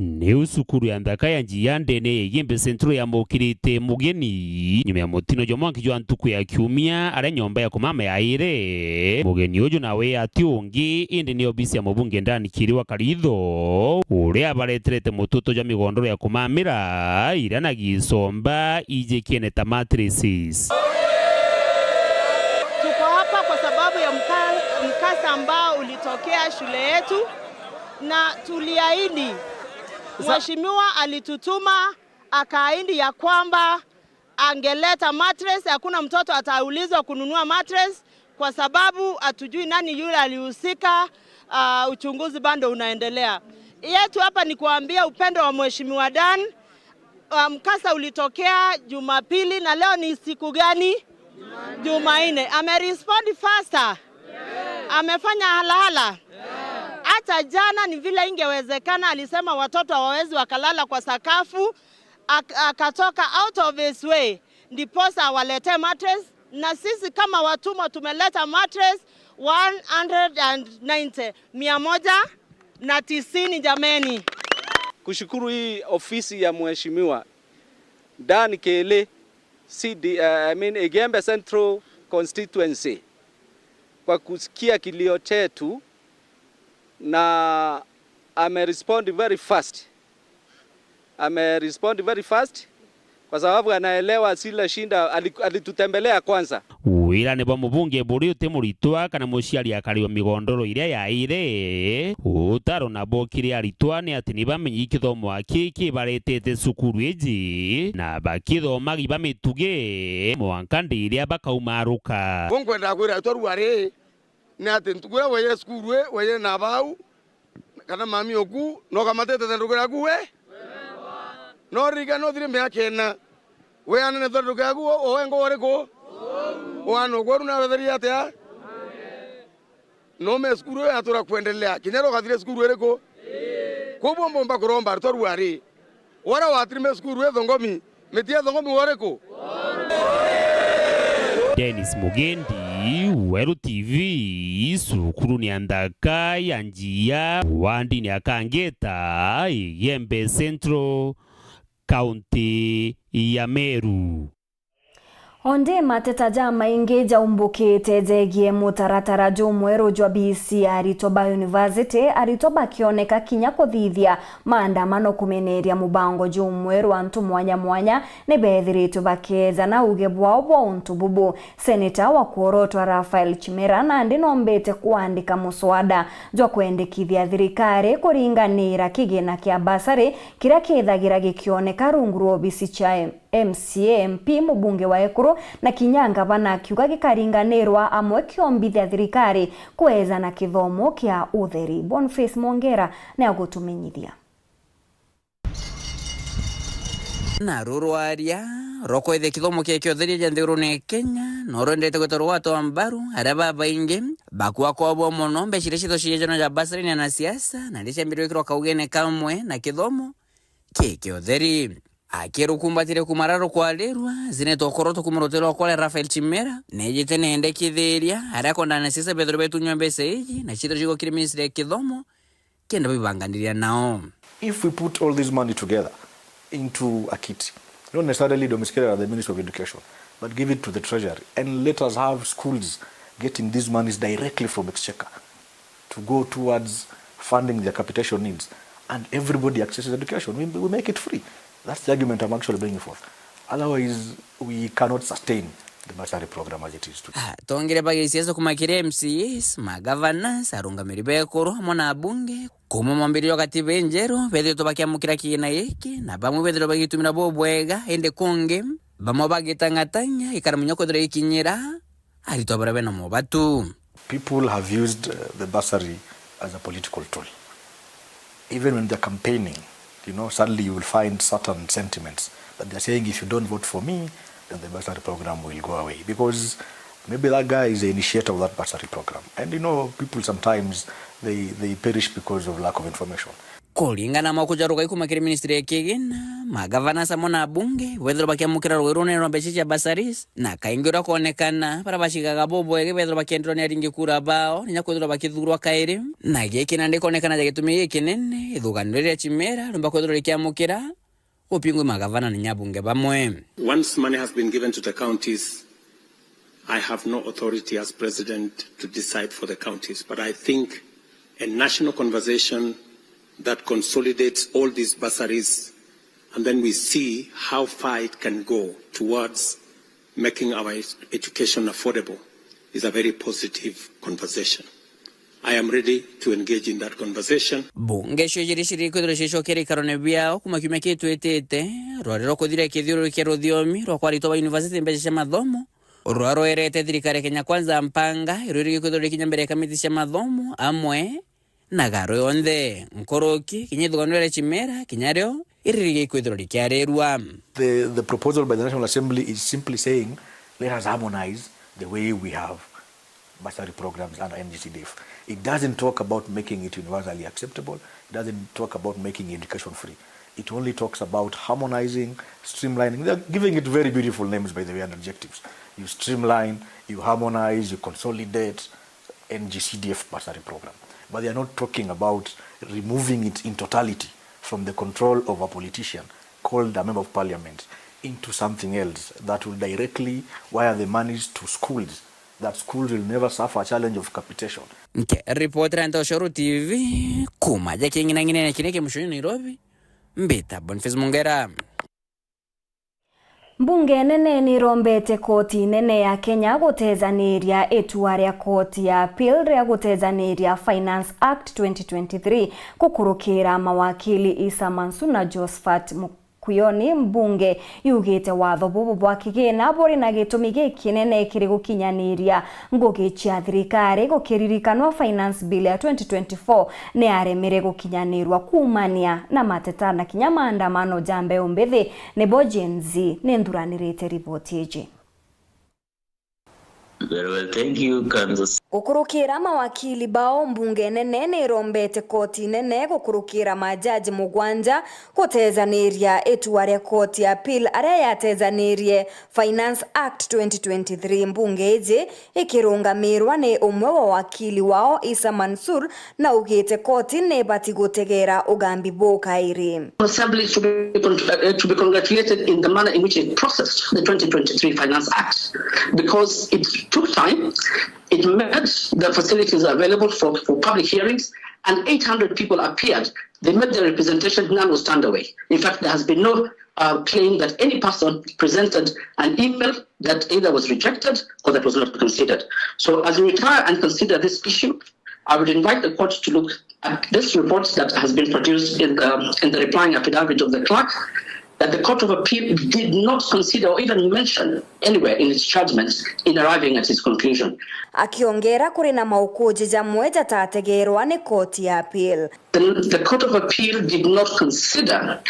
Niu cukuru ya nthaka ya Njia ndene ya Igembe Central yamukirite mugeni nyuma ya mutino jwa mwanki jwa ntuku ya kiumia, aria nyomba ya kumama yaire. Mugeni uju nawe ati ungi, indi ni obisi ya mubunge Dan Kelly wa Karitho, uria abareterete mututo jwa migondoro ya kumamira, iria na gisomba ijikiene ta mattresses. Tuko hapa kwa sababu ya mka-, mkasa ambao ulitokea shule yetu, na tuliahidi, mheshimiwa alitutuma, akaahidi ya kwamba angeleta mattress. Hakuna mtoto ataulizwa kununua mattress kwa sababu hatujui nani yule alihusika. Ah, uchunguzi bado unaendelea. Yetu hapa ni kuambia upendo wa mheshimiwa Dan. Ah, mkasa ulitokea Jumapili na leo ni siku gani? Jumanne. Amerespond faster. Amefanya halahala. Hata jana ni vile ingewezekana, alisema watoto hawawezi wakalala kwa sakafu, ak-, akatoka out of his way, ndiposa awaletee mattress, Na sisi kama watumwa tumeleta mattress one hundred and ninety, mia moja na tisini jameni. Kushukuru hii ofisi ya Mheshimiwa Dan Kele, C D, eh, I mean, Igembe Central Constituency, kwa kusikia kilio chetu na ame respond very fast. Ame respond very fast kwa sababu anaelewa zile shida, ali-, alitutembelea kwanza. Wira ni bwa mubunge buri uti muritwa kana muciari akari wa migondoro iria yaire. Utaro nabo kiri aritwa ni ati ni bamenyi kithomo aki kibaretete cukuru iji na bakithomagi bamituge mwanka ndi iria bakaumaruka. Bo nkwenda kwira aritwa ruari ni ati ntuku iria waire cukuru ii, waire na bau, kana mami oku, no kamatete thenduku yaku we? No ririkana no thire miaka ina. We anene thenduku yaku, o, o wengo uriku? O ana okworu na wetheria atia? No me cukuru iyo yatura kwendelea. Kinya ro kathire cukuru iriku? Kwou bo mbomba kuromba aritwa ruari. Wara watirime cukuru ethongomi, miti ethongomi woriku? Dennis Mugendi, Weru T V, cukuru ni Anthaka ya Njia, wandini ya Kangeta, Igembe Central, kaunti ya Meru. Ondi mateta jamaingi jaumbukite jegie mutaratara jumweru jwa B C aritwa ba university, aritwa bakioneka kinya kuthithia maandamano kumeneria mubango jumweru. Antu mwanya mwanya ni bethiritwe bakeejana uge bwao bwa untu bubu. Seneta wa kuorotwa Raphael Chimera nandi nombite kuandika muswada jwa kwendekithia thirikari kuringanira kigina kia basari kiria kithagira gikioneka rungu rwa obisi cia M C A, M P, mubunge wa ekuru na kinya ngavana, akiuga gikaringanirwa amwe kiombithia thirikari kweja na kithomo kia utheri. Boniface Mwongera ni agutumenyithia. Na ruru aria rwa kwithia kithomo kia kiotheri ja nthigurune ya Kenya no rwendete gwita rwatwa mbaru aria babaingi bakua kwabwa mono mbeca iria cithwa ciejana ja basari na siasa na iria ciambire gwikirwa kaugene kamwe na kithomo ki kiotheri. Akirukumbatire kumara rukwarirwa, zinetwa ukoroto kuma rutere rwa kwaria Raphael Chimera, nejite nende kithiria aria akwenda anasiasa bethirwe betunywa mbeca iji na ciithirwe cigokire ministry ya kithomo kenda bibanganiria nao. If we put all this money together into a kit, not necessarily domiciliary at the Ministry of Education, but give it to the Treasury and let us have schools getting these monies directly from exchequer to go towards funding their capitation needs, and everybody accesses education. We, we make it free. That's the argument I'm actually bringing forth. Otherwise, we cannot sustain the bursary program as it is today. Ah, tongere bagisiasa kuma kiri M C As, ma governors, arungamiri bekuru, amwe na abunge, kuma mwambiririo wa katiba injeru, bethitwe bakiamukira kigina giki, na bamwe bethirwe bagitumira bubwega, indi kungi, bamwe bagitang'atang'a, ikara munya kwithirwa ikinyira aritwa baria bena mobatu. People have used, uh, the bursary as a political tool. Even when they're campaigning, you know, suddenly you will find certain sentiments that they're saying, "If you don't vote for me, then the bursary program will go away." Because maybe that guy is the initiator of that bursary program. And, you know, people sometimes, they, they perish because of lack of information. Kuringana na mauku ja rugai kuma kiri ministry ya kigina, magavana amwe na abunge bethirwa bakiamukira rugai runene rwa mbeca cia bursaries, na kaingi uria kwonekana, baria bacigaga bubwege bethirwa bakienderwa ni aringi kura bao, ninya kwithirwa bakithurwa kairi. Na giki nandi kwonekana ja gitumi gikinene, ithugano riria Chimera riumba kwithirwa rikiamukira, gupingwi magavana na inya abunge bamwe. Once money has been given to the counties, I have no authority as president to decide for the counties, but I think a national conversation that consolidates all these bursaries, and then we see how far it can go towards making our ed-, education affordable is a very positive conversation. I am ready to engage in that conversation. Bunge cio jiri ciri kwithirwa cicokera ikarone biao kuma kiumia kitwitite, rwari rwa kuthira kithiururu kia ruthiomi rwa kwaritwa ba university mbeca cia mathomo, rwa rwerete thirikari ya Kenya Kwanza mpanga, iru irigi kwithirwa rikinya mbere ya kamiti cia mathomo, amwe na garo yonthe. Nkuruki, kinya ithugano ria Chimera, kinya rio, iri rigi kwithirwa rikiarirwa. The, the proposal by the National Assembly is simply saying, "Let us harmonize the way we have bursary programs under N G C D F." It doesn't talk about making it universally acceptable. It doesn't talk about making education free. It only talks about harmonizing, streamlining. They're giving it very beautiful names, by the way, and adjectives. You streamline, you harmonize, you consolidate, N G C D F bursary program. But they are not talking about removing it in totality from the control of a politician called a member of parliament into something else that will directly wire the monies to schools, that schools will never suffer a challenge of capitation. Nke ripotera Ntoshoro T V, kuma ja king'inang'inene kiri ki mucunyu Nairobi, mbita Boniface Mungera. Mbunge nene nirombete koti nene ya Kenya gutejaniria itua ria koti ya appeal ria gutejaniria Finance Act twenty twenty-three gukurukira mawakili Isa Mansur na Josphat Mukuyoni. Mbunge yugite watho bubu bwa kigina buri na gitumi gikinene kiri gukinyaniria ngugi cia thirikari, gukiririkanwa Finance Bill ya twenty twenty-four ni yaremire gukinyanirwa kuumania na mateta na kinya maandamano ja mbeu mbithi, nibo Gen Z. Ni nthuranirite riboti iji. Very well, thank you, Kansas. Gukurukira mawakili bao, mbunge nene ni irombete koti nene gukurukira majaji mugwanja gutejaniria itua ria koti ya appeal aria yatejanirie Finance Act twenty twenty-three. Mbunge iji ikirungamirwa ni umwe wa wakili wao, Isa Mansur, na ugite koti ni ibati gutegera ugambi buu kairi. Assembly to be con-, uh, to be congratulated in the manner in which it processed the twenty twenty-three Finance Act, because it took time, it made the facilities available for, for public hearings, and eight hundred people appeared. They made their representation, none was turned away. In fact, there has been no uh, claim that any person presented an email that either was rejected or that was not considered. So as we retire and consider this issue, I would invite the court to look at this report that has been produced in the, in the replying affidavit of the clerk, that the Court of Appeal did not consider or even mention anywhere in its judgment in arriving at its conclusion. Akiongera kuri na maukuji jamwe jatategerwa ni koti ya appeal. The, the Court of Appeal did not consider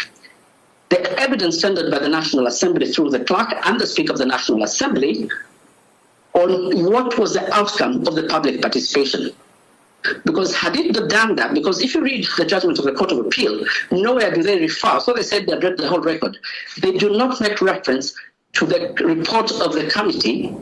the evidence tendered by the National Assembly through the clerk and the Speaker of the National Assembly on what was the outcome of the public participation. Because had it done that, because if you read the judgment of the Court of Appeal, nowhere do they refer. So they said they have read the whole record. They do not make reference to the report of the Committee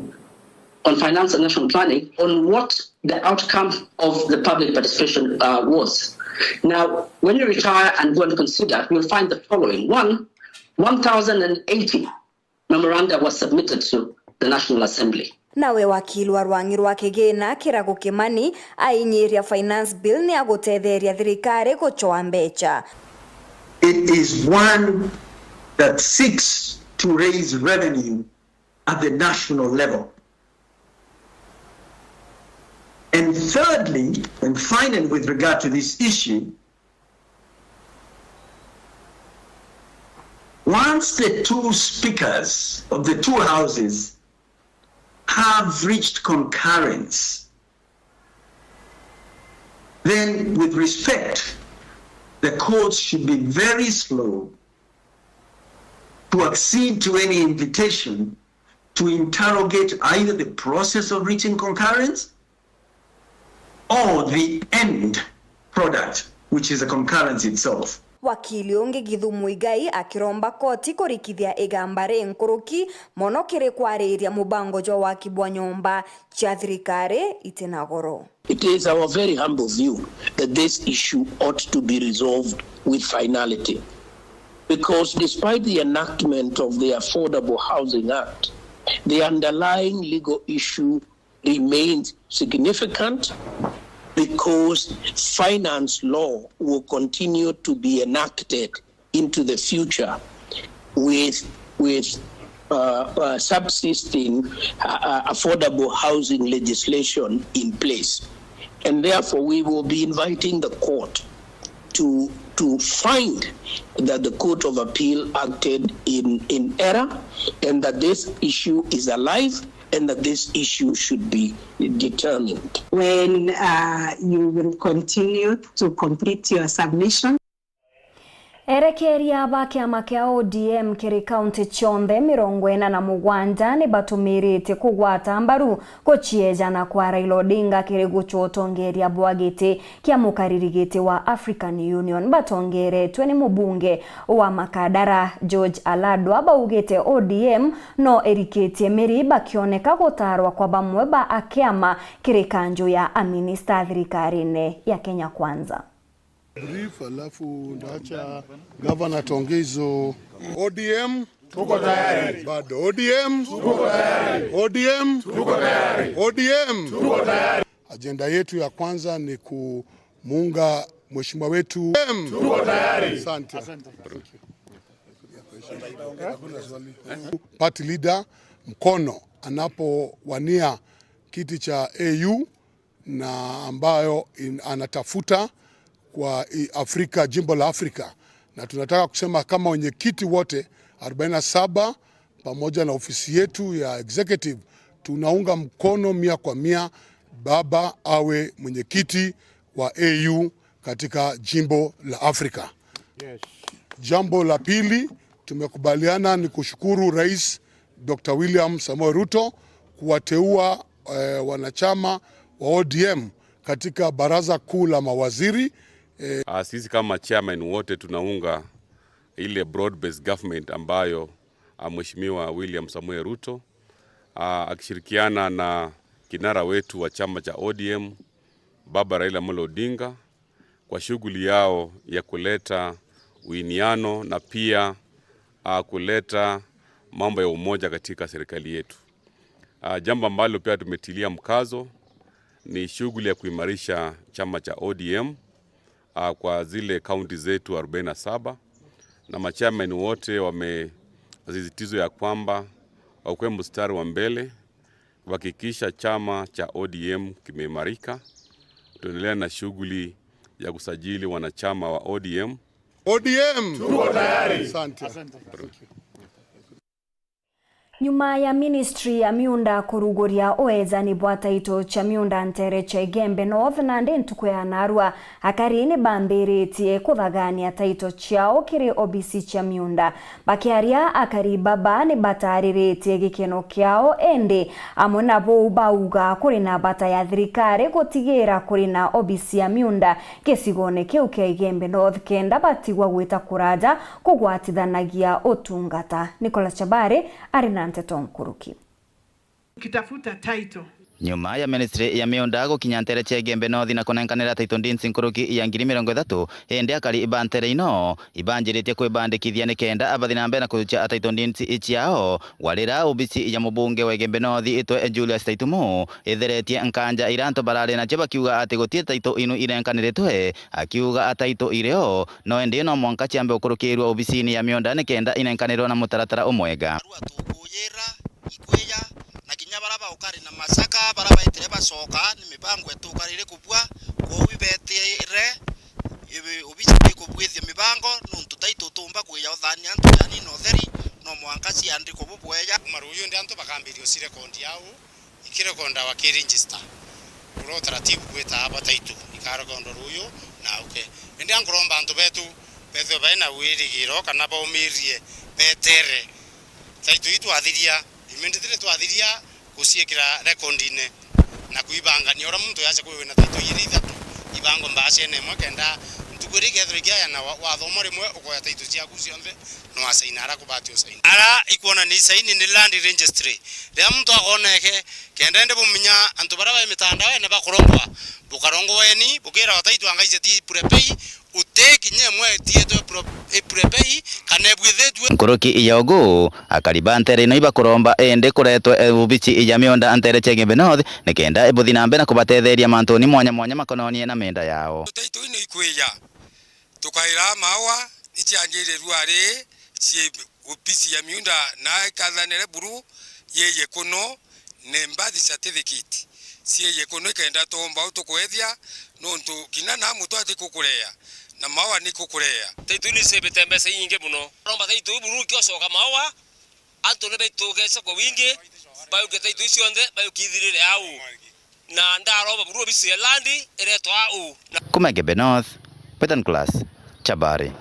on Finance and National Planning on what the outcome of the public participation uh, was. Now, when you retire and go and consider, you'll find the following. One, one thousand and eighty memoranda was submitted to the National Assembly. Nawe wakili wa rwang'i rwa kigina Kiragu Kimani ainyiria Finance Bill ni agutetheria thirikari gucoa mbecha. It is one that seeks to raise revenue at the national level. And thirdly, and finally, with regard to this issue, once the two speakers of the two houses have reached concurrence, then with respect, the courts should be very slow to accede to any invitation to interrogate either the process of reaching concurrence or the end product, which is the concurrence itself. Wakili ungi Githu Muigai akiromba koti kurikithia igamba ri nkuruki mono kiri kwariria mubango jwa waki bwa nyomba cia thirikari itina goro. It is our very humble view that this issue ought to be resolved with finality, because despite the enactment of the Affordable Housing Act, the underlying legal issue remains significant, because finance law will continue to be enacted into the future with, with uh, uh, subsisting uh, uh, affordable housing legislation in place. And therefore, we will be inviting the court to, to find that the Court of Appeal acted in, in error, and that this issue is alive, and that this issue should be determined. When uh, you will continue to complete your submission. Erekeria ba kiama kia O D M kiri kaunti cionthe mirongo ina na mugwanja ni batumiritie kugwata mbaru guciejana kwa Raila Odinga kiri gucwa utongeria bwa giti kia mukariri giti wa African Union. Batongeretwe ni mubunge wa Makadara George Aladwa, baugite O D M no irikitie miri, bakioneka gutarwa kwa bamwe ba akiama kiri kanju ya aminista thirikarine ya Kenya Kwanza. Brief, alafu ndaacha gavana atonge hizo. O D M, tuko tayari. Bado O D M, tuko tayari. O D M, tuko tayari. O D M, tuko tayari. Ajenda yetu ya kwanza ni kumuunga mheshimiwa wetu. Tuko tayari. Asante. Party leader mkono anapowania kiti cha A U na ambayo in-, anatafuta kwa i-, Afrika, jimbo la Afrika. Na tunataka kusema kama wenyekiti wote arobaini na saba pamoja na ofisi yetu ya executive, tunaunga mkono mia kwa mia baba awe mwenyekiti wa A U katika jimbo la Afrika. Yes. Jambo la pili, tumekubaliana ni kushukuru Rais Doctor William Samoei Ruto kuwateua, eh, wanachama wa O D M katika baraza kuu la mawaziri. Ah, sisi kama chairman wote tunaunga ile broad based government ambayo, ah, Mheshimiwa William Samoei Ruto, ah, akishirikiana na kinara wetu wa chama cha O D M, Baba Raila Amolo Odinga, kwa shughuli yao ya kuleta uiniano na pia, ah, kuleta mambo ya umoja katika serikali yetu. Ah, jambo ambalo pia tumetilia mkazo ni shughuli ya kuimarisha chama cha O D M, ah, kwa zile kaunti zetu arobaini na saba, na machairman wote wamesisitizwa ya kwamba wakuwe mstari wa mbele kuhakikisha chama cha O D M kimeimarika. Tuendelea na shughuli ya kusajili wanachama wa O D M. O D M! Tuko tayari. Asante. Nyuma ya ministry ya miunda kuruguria uejani bwa taito cia miunda ntere cia Igembe North, nandi ntuku ya narua, akari ni bambiritie kuthagania taito ciao kiri obisi cia miunda. Bakiaria, akari baba ni batariritie gikeno kiao, indi amwe na buu bauga kuri na bata ya thirikari gutigira kuri na obisi ya miunda gicigone kiu kia Igembe North, kenda batigwa gwita kuraja kugwatithanagia utungata. Nicholas Chabari ari na nteto nkuruki. Ukitafuta title. Nyuma ya ministry ya miunda gukinya ntere cia Igembe North na kunenkanira title deeds nkuruki ya ngiri mirongo ithatu, indi akari ba ntere ino ibanjiritie kwibandikithia nikenda abathi na mbere na kujukia title deeds ciao, gwarira obisi ya mubunge wa Igembe North itwe Julius Taitumu itheretie nkanja iria antu barari nacio bakiuga ati guti title inu irenkaniritwe, akiuga title irio no indi no mwanka ciambe ukurukirua obisini ya miunda nikenda inenkanirwe na mutaratara umwega. Arua tukuyira ikwija, na kinya bara baukari na macaka, bara baitire bacoka, ni mibango itukarire kubua, kwou ibetire ibi-, obisi ikubwithia mibango, nontu tai tutumba kwija uthania antu yani na utheri, no mwanka ciandikwe bubweja. Kuma ruyu ndi antu bakambiria ucirekondi au, ikirekondawa ki register, uria utaratibu gwita aba taitu ikarekondwa ruyu na uke. Indi ankuromba antu betu bethwe baina wirigiro kana baumirie betere. Taitu ii twathiria, immediately twathiria guciikira rekondine na kuibangania uria muntu yacha kwiwe na taitu iri ithatu, ibangwe mbaacene imwe, kenda ntuku iria ikethirwa ikiayana wa-, wathoma rimwe ukoya taitu ciaku cionthe, no asaina ara kubati usaina. Ara ikwona ni isaini ni land registry. Riria muntu akoneke, kenda indi bumenya antu baria bai mitandaone bakurombwa, bukarongwa weni, bukirawa taitu angaiceti prepay, uti kinya imwe itietwe pro-, i prepay, kana ibwithitue. Nkuruki ya ugu, akari ba ntere ino ibakuromba indi kuretwe, eh, obisi ya miunda ntere cia Igembe North, nikenda ibuthi na mbere na kubatetheria mantuni mwanya mwanya makononie na miunda yao. Taitu ino ikwija, tukaira maua, icianjire ruari, cii obisi ya miunda na ikathanire buru, yeye kuno, ni birth certificate, cii kuno ikenda tuumba u tukwethia, nontu kinya na mutwe ati kukurea, na maua ni kukurea. Taitu ni cibite mbeca inyingi muno. Romba taitu buru ikiocoka maua, antu ni baitugece kwa wingi, bayuke taitu icionthe, bayukithirire au. Na ndaromba buru obisi ya land iretwa au. Na kuma Igembe North, Peter Nicholas, Chabari.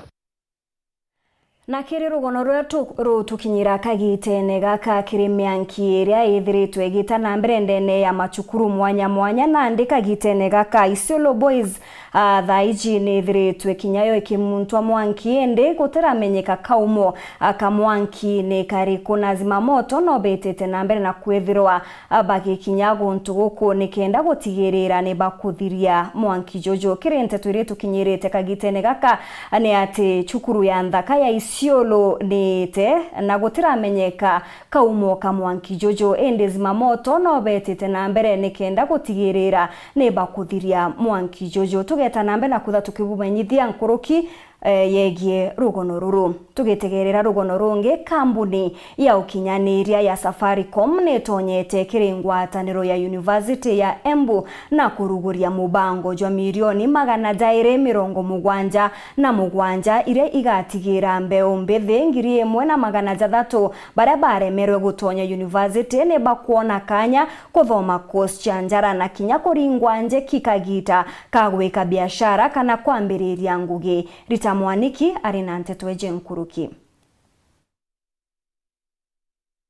Na kiri rugono rwetu rutukinyira kagitene gaka, kiri mianki iria ithiritwe igita na mbere ndene ya macukuru mwanya mwanya, nandi kagitene gaka Isiolo Boys, ah, thaa iji ni ithiritwe kinya yo ikimuntwa mwanki, indi gutiramenyeka kaumo, ah, ka mwanki ni kariku, na zimamoto no bitite na mbere na kwithirwa bagikinya guntu guku nikenda gutigirira ni bakuthiria mwanki juju. Kiri nteto iria itukinyirite kagitene gaka ni ati cukuru ya nthaka ya Isiolo niite na gutiramenyeka kaumo ka mwanki juju, indi zimamoto no betite na mbere nikenda gutigirira ni bakuthiria mwanki juju. Tugeta na mbere na kwitha tukibumenyithia nkuruki eh, yegie rugono ruru. Tugitegerera rugono rungi, kambuni ya ukinyaniria ya Safaricom nitonyete kiri ngwataniro ya University ya Embu na kuruguria mubango jwa milioni magana jairi mirongo mugwanja na mugwanja iria igatigira mbeu mbithi ngiri imwe na magana jathatu baria baremerwe gutonya university ni bakwona kanya kuthoma course cia njara na kinya kuringwa njeki kagita ka gwika biashara kana kwambiriria ngugi. Rita Mwaniki ari na nteto iji nkuruki.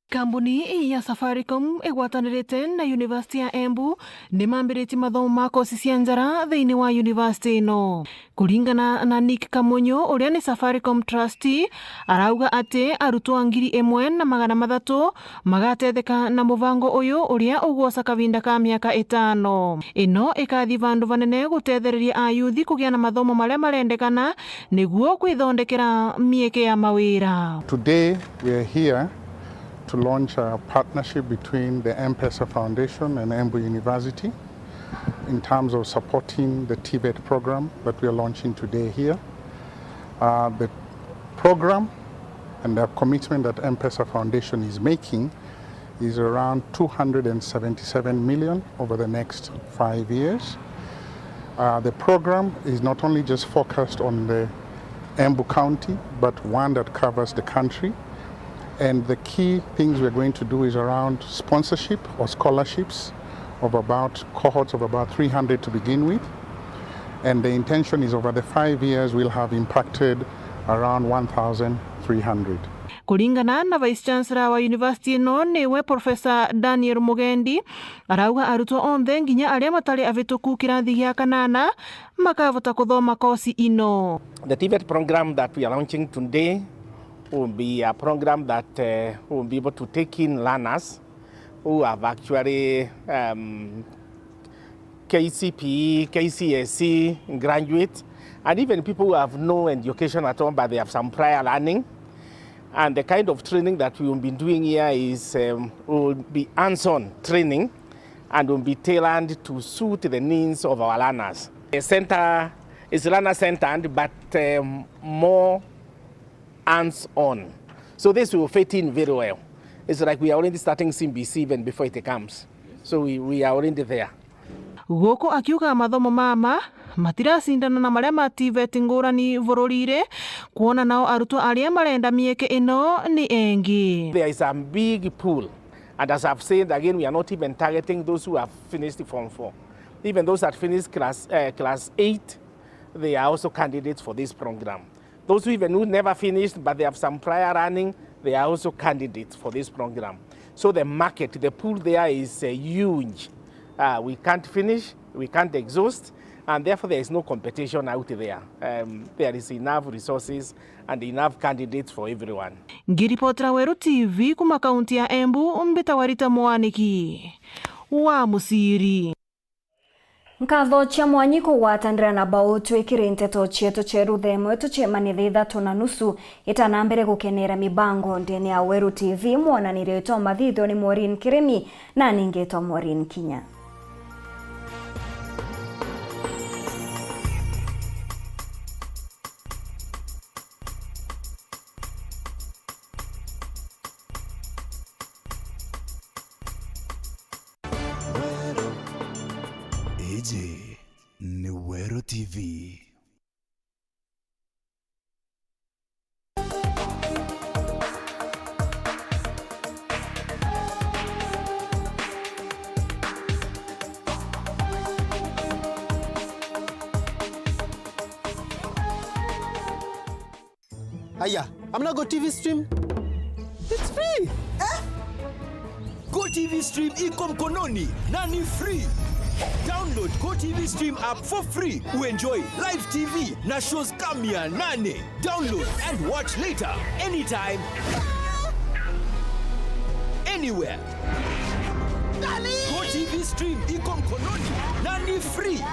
Kambuni ya Safaricom igwatanirite na University ya Embu ni mambiritie mathomo ma kosi cia njara thiini wa university ino. Kuringana na Nick Kamunyu, uria ni Safaricom trustee, arauga ati arutwo ngiri imwe na magana mathatu magatetheka na mubango uyu uria ugwoca kavinda ka miaka itano. Ino ikathi vandu vanene gutethereria ayuthi kugia na mathomo maria marendekana niguo kwithondekera mieke ya mawira. Today we are here to launch a partnership between the M-Pesa Foundation and Embu University in terms of supporting the TVET program that we are launching today here. Uh, the program and the commitment that M-Pesa Foundation is making is around two hundred and seventy-seven million over the next five years. Uh, the program is not only just focused on the Embu County, but one that covers the country. And the key things we're going to do is around sponsorship or scholarships of about, cohorts of about three hundred to begin with. And the intention is over the five years, we'll have impacted around one thousand three hundred. Kuringana na Vice Chancellor wa university ino, niwe Professor Daniel Mugendi, arauga arutwo onthe, nginya aria matari avituku kirathi gia kanana, makavota kuthoma kosi ino. The TVET program that we are launching today will be a program that, uh, will be able to take in learners who have actually, um, K C P E, K C S E graduate, and even people who have no education at all, but they have some prior learning. And the kind of training that we will be doing here is, um, will be hands-on training and will be tailored to suit the needs of our learners. The center is learner-centered, but, um, more hands-on. So this will fit in very well. It's like we are already starting C B C even before it comes. So we, we are already there. Guku akiuga mathomo mama matiracindana na maria ma TVET ngurani bururire, kwona nao arutwo aria marenda mieke ino ni engi. There is a big pool, and as I've said again, we are not even targeting those who have finished form four. Even those that finished class, uh, class eight, they are also candidates for this program. Those who even who never finished, but they have some prior learning, they are also candidates for this program. So the market, the pool there is, uh, huge. Uh, we can't finish, we can't exhaust, and therefore there is no competition out there. Um, there is enough resources and enough candidates for everyone. Ngiripotera Weru T V kuma kaunti ya Embu, mbitagwa Rita Mwaniki wa Musiri. Nkatho cia mwanyi kugwatanira na bau twikire nteto cietu cia rutha imwe tucemanie thaa ithatu na nusu. Itana mbere gukenera mibango ndene ya Weru T V, mwonanirio itwa mathithio ni Maureen Kirimi, na ningetwa Maureen Kinya. Weru. Iji ni Weru T V. Aya, Amna Go T V Stream? It's free. Go T V Stream iko mkononi na ni free. Download Go T V Stream app for free. Uenjoy live T V na shows kama mia nane. Download and watch later, anytime, anywhere. Go T V Stream iko mkononi na ni free.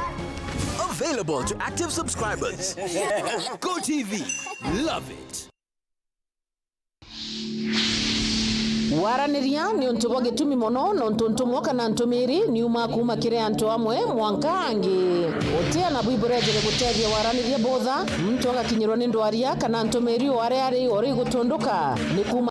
Available to active subscribers. Go T V. Love it. Waraniria ni untu bwa gitumi mono, nontu ntumwa kana ntumiri niuma kuuma kiri antu amwe mwanka angi. Utia na bwibure jiri gutethia waraniria botha, muntu agakinyirwa ni ndwaria kana ntumiri o aria ari ori gutunduka ni kuuma